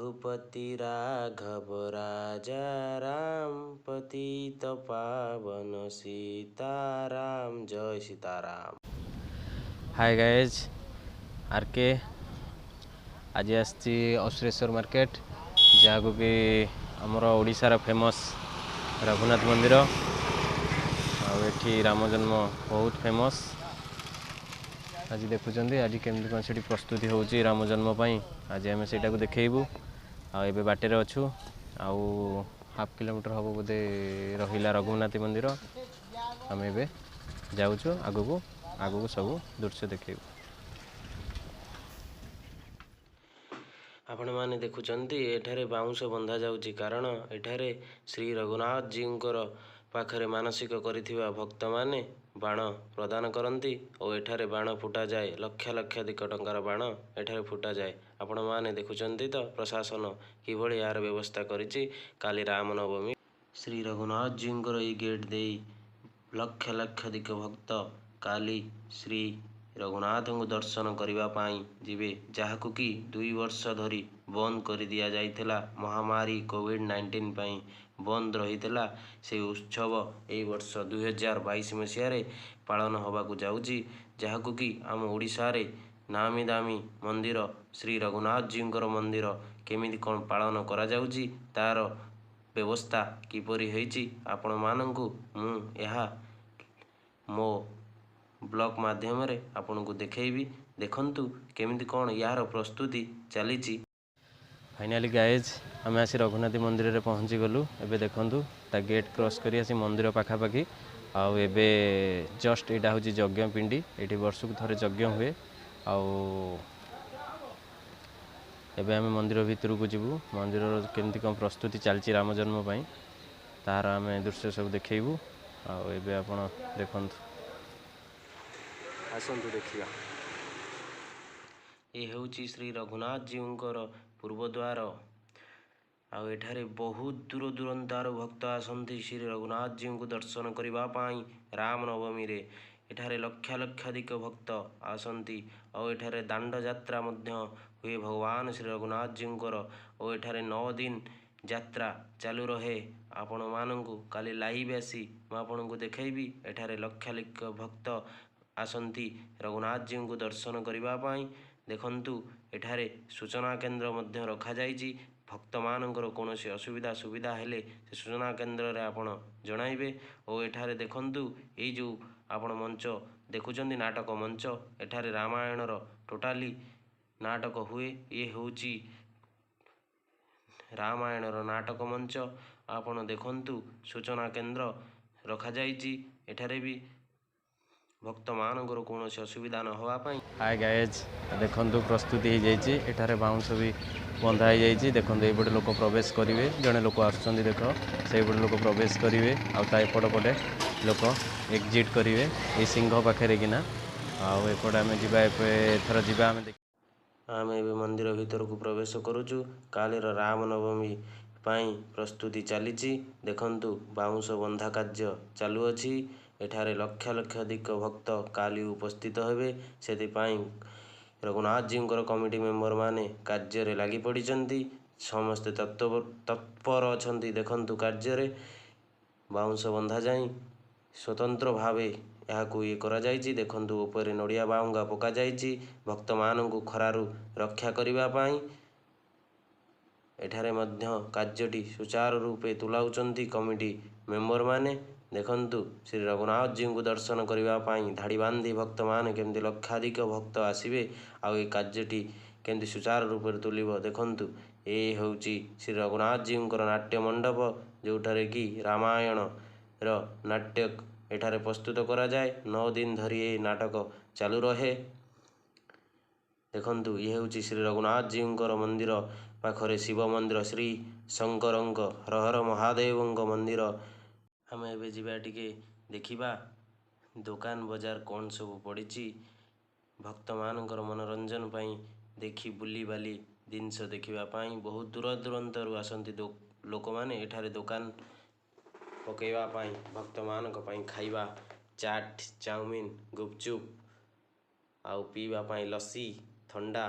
ରଘୁପତି ରାଘବ ରାଜା ରାମ, ପତିତ ପାବନ ସୀତାରାମ, ଜୟ ସୀତାରାମ। ହାଏ ଗାଏଜ୍, ଆର୍ କେ ଆଜି ଆସିଛି ଅସୁରେଶ୍ୱର ମାର୍କେଟ, ଯାହାକୁ କି ଆମର ଓଡ଼ିଶାର ଫେମସ୍ ରଘୁନାଥ ମନ୍ଦିର। ଆଉ ଏଠି ରାମ ଜନ୍ମ ବହୁତ ଫେମସ୍। ଆଜି ଦେଖୁଛନ୍ତି ଆଜି କେମିତି କ'ଣ ସେଠି ପ୍ରସ୍ତୁତି ହେଉଛି ରାମ ଜନ୍ମ ପାଇଁ, ଆଜି ଆମେ ସେଇଟାକୁ ଦେଖେଇବୁ। ଆଉ ଏବେ ବାଟରେ ଅଛୁ, ଆଉ ହାଫ୍ କିଲୋମିଟର ହେବ ବୋଧେ ରହିଲା ରଘୁନାଥ ମନ୍ଦିର। ଆମେ ଏବେ ଯାଉଛୁ ଆଗକୁ, ଆଗକୁ ସବୁ ଦୃଶ୍ୟ ଦେଖେଇବୁ। ଆପଣମାନେ ଦେଖୁଛନ୍ତି ଏଠାରେ ବାଉଁଶ ବନ୍ଧାଯାଉଛି, କାରଣ ଏଠାରେ ଶ୍ରୀ ରଘୁନାଥଜୀଙ୍କର ପାଖରେ ମାନସିକ କରିଥିବା ଭକ୍ତମାନେ ବାଣ ପ୍ରଦାନ କରନ୍ତି ଓ ଏଠାରେ ବାଣ ଫୁଟାଯାଏ। ଲକ୍ଷ ଲକ୍ଷାଧିକ ଟଙ୍କାର ବାଣ ଏଠାରେ ଫୁଟାଯାଏ। ଆପଣମାନେ ଦେଖୁଛନ୍ତି ତ ପ୍ରଶାସନ କିଭଳି ଏହାର ବ୍ୟବସ୍ଥା କରିଛି। କାଲି ରାମନବମୀ, ଶ୍ରୀ ରଘୁନାଥଜୀଙ୍କର ଏଇ ଗେଟ୍ ଦେଇ ଲକ୍ଷ ଲକ୍ଷାଧିକ ଭକ୍ତ କାଲି ଶ୍ରୀ ରଘୁନାଥଙ୍କୁ ଦର୍ଶନ କରିବା ପାଇଁ ଯିବେ, ଯାହାକୁ କି 2 ବର୍ଷ ଧରି ବନ୍ଦ କରିଦିଆଯାଇଥିଲା। ମହାମାରୀ କୋଭିଡ଼-19 ପାଇଁ ବନ୍ଦ ରହିଥିଲା। ସେହି ଉତ୍ସବ ଏଇ ବର୍ଷ 2022 ମସିହାରେ ପାଳନ ହେବାକୁ ଯାଉଛି, ଯାହାକୁ କି ଆମ ଓଡ଼ିଶାରେ ନାମୀ ଦାମୀ ମନ୍ଦିର ଶ୍ରୀ ରଘୁନାଥଜୀଙ୍କର ମନ୍ଦିର କେମିତି କ'ଣ ପାଳନ କରାଯାଉଛି, ତା'ର ବ୍ୟବସ୍ଥା କିପରି ହେଇଛି, ଆପଣମାନଙ୍କୁ ମୁଁ ଏହା ମୋ ବ୍ଲଗ୍ ମାଧ୍ୟମରେ ଆପଣଙ୍କୁ ଦେଖେଇବି। ଦେଖନ୍ତୁ କେମିତି କ'ଣ ଏହାର ପ୍ରସ୍ତୁତି ଚାଲିଛି। ଫାଇନାଲି ଗାଏଜ୍, ଆମେ ଆସି ରଘୁନାଥ ମନ୍ଦିରରେ ପହଞ୍ଚିଗଲୁ। ଏବେ ଦେଖନ୍ତୁ ତା ଗେଟ୍ କ୍ରସ୍ କରି ଆସି ମନ୍ଦିର ପାଖାପାଖି। ଆଉ ଏବେ ଜଷ୍ଟ ଏଇଟା ହେଉଛି ଯଜ୍ଞ ପିଣ୍ଡି, ଏଇଠି ବର୍ଷକୁ ଥରେ ଯଜ୍ଞ ହୁଏ। ଆଉ ଏବେ ଆମେ ମନ୍ଦିର ଭିତରକୁ ଯିବୁ, ମନ୍ଦିରର କେମିତି କ'ଣ ପ୍ରସ୍ତୁତି ଚାଲିଛି ରାମ ଜନ୍ମ ପାଇଁ ତାହାର ଆମେ ଦୃଶ୍ୟ ସବୁ ଦେଖେଇବୁ। ଆଉ ଏବେ ଆପଣ ଦେଖନ୍ତୁ, ଆସନ୍ତୁ ଦେଖିବା। ଏ ହେଉଛି ଶ୍ରୀ ରଘୁନାଥଜୀଙ୍କର ପୂର୍ବଦ୍ୱାର। ଆଉ ଏଠାରେ ବହୁତ ଦୂର ଦୂରାନ୍ତରୁ ଭକ୍ତ ଆସନ୍ତି ଶ୍ରୀ ରଘୁନାଥଜୀଙ୍କୁ ଦର୍ଶନ କରିବା ପାଇଁ। ରାମନବମୀରେ ଏଠାରେ ଲକ୍ଷ ଲକ୍ଷାଧିକ ଭକ୍ତ ଆସନ୍ତି। ଆଉ ଏଠାରେ ଦାଣ୍ଡ ଯାତ୍ରା ମଧ୍ୟ ହୁଏ ଭଗବାନ ଶ୍ରୀ ରଘୁନାଥଜୀଙ୍କର, ଓ ଏଠାରେ 9 ଦିନ ଯାତ୍ରା ଚାଲୁ ରହେ। ଆପଣମାନଙ୍କୁ କାଲି ଲାଇଭ୍ ଆସି ମୁଁ ଆପଣଙ୍କୁ ଦେଖେଇବି। ଏଠାରେ ଲକ୍ଷ ଲକ୍ଷ ଭକ୍ତ ଆସନ୍ତି ରଘୁନାଥଜୀଙ୍କୁ ଦର୍ଶନ କରିବା ପାଇଁ। ଦେଖନ୍ତୁ ଏଠାରେ ସୂଚନା କେନ୍ଦ୍ର ମଧ୍ୟ ରଖାଯାଇଛି, ଭକ୍ତମାନଙ୍କର କୌଣସି ଅସୁବିଧା ସୁବିଧା ହେଲେ ସେ ସୂଚନା କେନ୍ଦ୍ରରେ ଆପଣ ଜଣାଇବେ। ଓ ଏଠାରେ ଦେଖନ୍ତୁ ଏଇ ଯେଉଁ ଆପଣ ମଞ୍ଚ ଦେଖୁଛନ୍ତି, ନାଟକ ମଞ୍ଚ, ଏଠାରେ ରାମାୟଣର ଟୋଟାଲି ନାଟକ ହୁଏ। ଇଏ ହେଉଛି ରାମାୟଣର ନାଟକ ମଞ୍ଚ। ଆପଣ ଦେଖନ୍ତୁ ସୂଚନା କେନ୍ଦ୍ର ରଖାଯାଇଛି ଏଠାରେ ବି, ଭକ୍ତମାନଙ୍କର କୌଣସି ଅସୁବିଧା ନ ହେବା ପାଇଁ। ହାଏ ଗାଏଜ୍, ଦେଖନ୍ତୁ ପ୍ରସ୍ତୁତି ହେଇଯାଇଛି। ଏଠାରେ ବାଉଁଶ ବି ବନ୍ଧା ହେଇଯାଇଛି। ଦେଖନ୍ତୁ ଏଇପଟେ ଲୋକ ପ୍ରବେଶ କରିବେ, ଜଣେ ଲୋକ ଆସୁଛନ୍ତି ଦେଖ, ସେଇପଟେ ଲୋକ ପ୍ରବେଶ କରିବେ ଆଉ ତା ଏପଟ ପଟେ ଲୋକ ଏକ୍ଜିଟ୍ କରିବେ ଏଇ ସିଂହ ପାଖରେ କିନା। ଆଉ ଏପଟେ ଆମେ ଯିବା, ଏବେ ଏଥର ଯିବା ଆମେ। ଆମେ ଏବେ ମନ୍ଦିର ଭିତରକୁ ପ୍ରବେଶ କରୁଛୁ। କାଲିର ରାମନବମୀ ପାଇଁ ପ୍ରସ୍ତୁତି ଚାଲିଛି। ଦେଖନ୍ତୁ ବାଉଁଶ ବନ୍ଧା କାର୍ଯ୍ୟ ଚାଲୁଅଛି। ଏଠାରେ ଲକ୍ଷ ଲକ୍ଷାଧିକ ଭକ୍ତ କାଲି ଉପସ୍ଥିତ ହେବେ, ସେଥିପାଇଁ ରଘୁନାଥଜୀଙ୍କର କମିଟି ମେମ୍ବରମାନେ କାର୍ଯ୍ୟରେ ଲାଗି ପଡ଼ିଛନ୍ତି। ସମସ୍ତେ ତତ୍ପର ଅଛନ୍ତି। ଦେଖନ୍ତୁ କାର୍ଯ୍ୟରେ ବାଉଁଶ ବନ୍ଧାଯାଇ ସ୍ୱତନ୍ତ୍ର ଭାବେ ଏହାକୁ ଇଏ କରାଯାଇଛି। ଦେଖନ୍ତୁ ଉପରେ ନଡ଼ିଆ ବାଉଙ୍ଗା ପକାଯାଇଛି ଭକ୍ତମାନଙ୍କୁ ଖରାରୁ ରକ୍ଷା କରିବା ପାଇଁ। ଏଠାରେ ମଧ୍ୟ କାର୍ଯ୍ୟଟି ସୁଚାରୁ ରୂପେ ତୁଲାଉଛନ୍ତି କମିଟି ମେମ୍ବରମାନେ। ଦେଖନ୍ତୁ ଶ୍ରୀ ରଘୁନାଥଜୀଙ୍କୁ ଦର୍ଶନ କରିବା ପାଇଁ ଧାଡ଼ି ବାନ୍ଧି ଭକ୍ତମାନେ କେମିତି ଲକ୍ଷାଧିକ ଭକ୍ତ ଆସିବେ ଆଉ ଏ କାର୍ଯ୍ୟଟି କେମିତି ସୁଚାରୁ ରୂପରେ ତୁଲିବ। ଦେଖନ୍ତୁ ଏ ହେଉଛି ଶ୍ରୀ ରଘୁନାଥଜୀଙ୍କର ନାଟ୍ୟ ମଣ୍ଡପ, ଯେଉଁଠାରେ କି ରାମାୟଣର ନାଟ୍ୟ ଏଠାରେ ପ୍ରସ୍ତୁତ କରାଯାଏ। 9 ଦିନ ଧରି ଏ ନାଟକ ଚାଲୁ ରହେ। ଦେଖନ୍ତୁ ଇଏ ହେଉଛି ଶ୍ରୀ ରଘୁନାଥଜୀଙ୍କର ମନ୍ଦିର ପାଖରେ ଶିବ ମନ୍ଦିର, ଶ୍ରୀ ଶଙ୍କରଙ୍କ ହର ହର ମହାଦେବଙ୍କ ମନ୍ଦିର। ଆମେ ଏବେ ଯିବା ଟିକେ ଦେଖିବା ଦୋକାନ ବଜାର କ'ଣ ସବୁ ପଡ଼ିଛି, ଭକ୍ତମାନଙ୍କର ମନୋରଞ୍ଜନ ପାଇଁ ଦେଖି ବୁଲିବାଲି ଜିନିଷ ଦେଖିବା ପାଇଁ ବହୁତ ଦୂର ଦୂରାନ୍ତରୁ ଆସନ୍ତି ଲୋକମାନେ। ଏଠାରେ ଦୋକାନ ପକାଇବା ପାଇଁ ଭକ୍ତମାନଙ୍କ ପାଇଁ ଖାଇବା ଚାଟ୍, ଚାଉମିନ, ଗୁପଚୁପ୍ ଆଉ ପିଇବା ପାଇଁ ଲସି, ଥଣ୍ଡା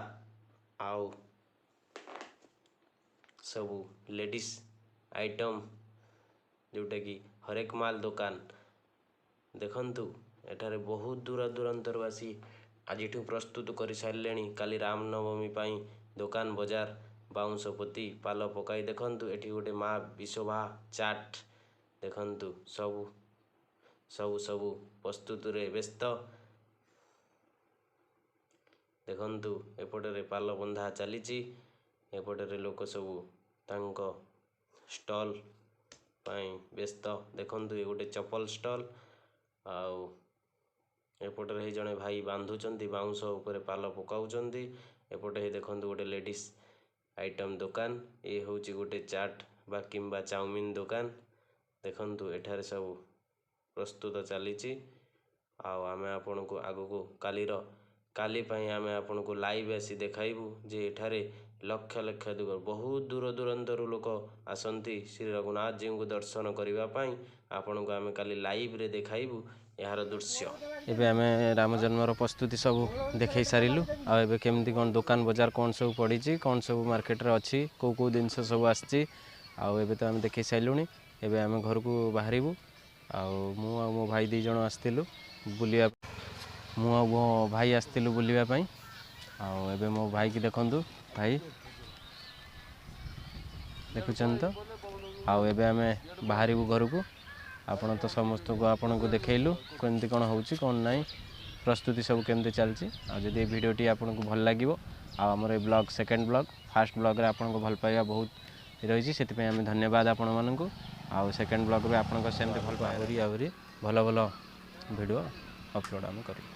ଆଉ ସବୁ ଲେଡ଼ିସ୍ ଆଇଟମ୍, ଯେଉଁଟାକି ହରେକ ମାଲ ଦୋକାନ। ଦେଖନ୍ତୁ, ଏଠାରେ ବହୁତ ଦୂର ଦୂରାନ୍ତରୁ ଆସି ଆଜିଠୁ ପ୍ରସ୍ତୁତ କରିସାରିଲେଣି କାଲି ରାମନବମୀ ପାଇଁ ଦୋକାନ ବଜାର, ବାଉଁଶ ପୋତି ପାଲ ପକାଇ। ଦେଖନ୍ତୁ, ଏଠି ଗୋଟେ ମା ବିଶୋଭା ଚାଟ୍। ଦେଖନ୍ତୁ, ସବୁ ସବୁ ସବୁ ପ୍ରସ୍ତୁତିରେ ବ୍ୟସ୍ତ। ଦେଖନ୍ତୁ, ଏପଟରେ ପାଲ ବନ୍ଧା ଚାଲିଛି, ଏପଟରେ ଲୋକ ସବୁ ତାଙ୍କ ଷ୍ଟଲ୍ ପାଇଁ ବ୍ୟସ୍ତ। ଦେଖନ୍ତୁ, ଏ ଗୋଟେ ଚପଲ ଷ୍ଟଲ୍, ଆଉ ଏପଟରେ ହେଇ ଜଣେ ଭାଇ ବାନ୍ଧୁଛନ୍ତି, ବାଉଁଶ ଉପରେ ପାଲ ପକାଉଛନ୍ତି। ଏପଟେ ହେଇ ଦେଖନ୍ତୁ ଗୋଟେ ଲେଡ଼ିସ୍ ଆଇଟମ୍ ଦୋକାନ। ଏ ହେଉଛି ଗୋଟେ ଚାଟ୍ ବା କିମ୍ବା ଚାଉମିନ ଦୋକାନ। ଦେଖନ୍ତୁ, ଏଠାରେ ସବୁ ପ୍ରସ୍ତୁତ ଚାଲିଛି। ଆଉ ଆମେ ଆପଣଙ୍କୁ ଆଗକୁ କାଲିର କାଲି ପାଇଁ ଆମେ ଆପଣଙ୍କୁ ଲାଇଭ୍ ଆସି ଦେଖାଇବୁ ଯେ ଏଠାରେ ଲକ୍ଷ ଲକ୍ଷ ଯୁଗ ବହୁତ ଦୂର ଦୂରାନ୍ତରୁ ଲୋକ ଆସନ୍ତି ଶ୍ରୀ ରଘୁନାଥଜୀଙ୍କୁ ଦର୍ଶନ କରିବା ପାଇଁ। ଆପଣଙ୍କୁ ଆମେ କାଲି ଲାଇଭ୍ରେ ଦେଖାଇବୁ ଏହାର ଦୃଶ୍ୟ। ଏବେ ଆମେ ରାମ ଜନ୍ମର ପ୍ରସ୍ତୁତି ସବୁ ଦେଖାଇ ସାରିଲୁ, ଆଉ ଏବେ କେମିତି କ'ଣ ଦୋକାନ ବଜାର କ'ଣ ସବୁ ପଡ଼ିଛି, କ'ଣ ସବୁ ମାର୍କେଟରେ ଅଛି, କେଉଁ କେଉଁ ଜିନିଷ ସବୁ ଆସିଛି, ଆଉ ଏବେ ତ ଆମେ ଦେଖାଇ ସାରିଲୁଣି। ଏବେ ଆମେ ଘରକୁ ବାହାରିବୁ। ଆଉ ମୁଁ ଆଉ ମୋ ଭାଇ 2 ଜଣ ଆସିଥିଲୁ ବୁଲିବା, ମୁଁ ଆଉ ମୋ ଭାଇ ଆସିଥିଲୁ ବୁଲିବା ପାଇଁ। ଆଉ ଏବେ ମୋ ଭାଇକି ଦେଖନ୍ତୁ, ଭାଇ ଦେଖୁଛନ୍ତି ତ? ଆଉ ଏବେ ଆମେ ବାହାରିବୁ ଘରକୁ। ଆପଣ ତ ସମସ୍ତଙ୍କୁ ଆପଣଙ୍କୁ ଦେଖେଇଲୁ କେମିତି କ'ଣ ହେଉଛି, କ'ଣ ନାହିଁ, ପ୍ରସ୍ତୁତି ସବୁ କେମିତି ଚାଲିଛି। ଆଉ ଯଦି ଏ ଭିଡ଼ିଓଟି ଆପଣଙ୍କୁ ଭଲ ଲାଗିବ, ଆଉ ଆମର ଏ ବ୍ଲଗ୍ ସେକେଣ୍ଡ ବ୍ଲଗ୍, ଫାର୍ଷ୍ଟ ବ୍ଲଗ୍ରେ ଆପଣଙ୍କୁ ଭଲ ପାଇବା ବହୁତ ରହିଛି, ସେଥିପାଇଁ ଆମେ ଧନ୍ୟବାଦ ଆପଣମାନଙ୍କୁ। ଆଉ ସେକେଣ୍ଡ ବ୍ଲଗ୍ରେ ଆପଣଙ୍କ ସେମିତି ଭଲ ପାଇବା, ଆହୁରି ଆହୁରି ଭଲ ଭଲ ଭିଡ଼ିଓ ଅପଲୋଡ଼ ଆମେ କରିବୁ।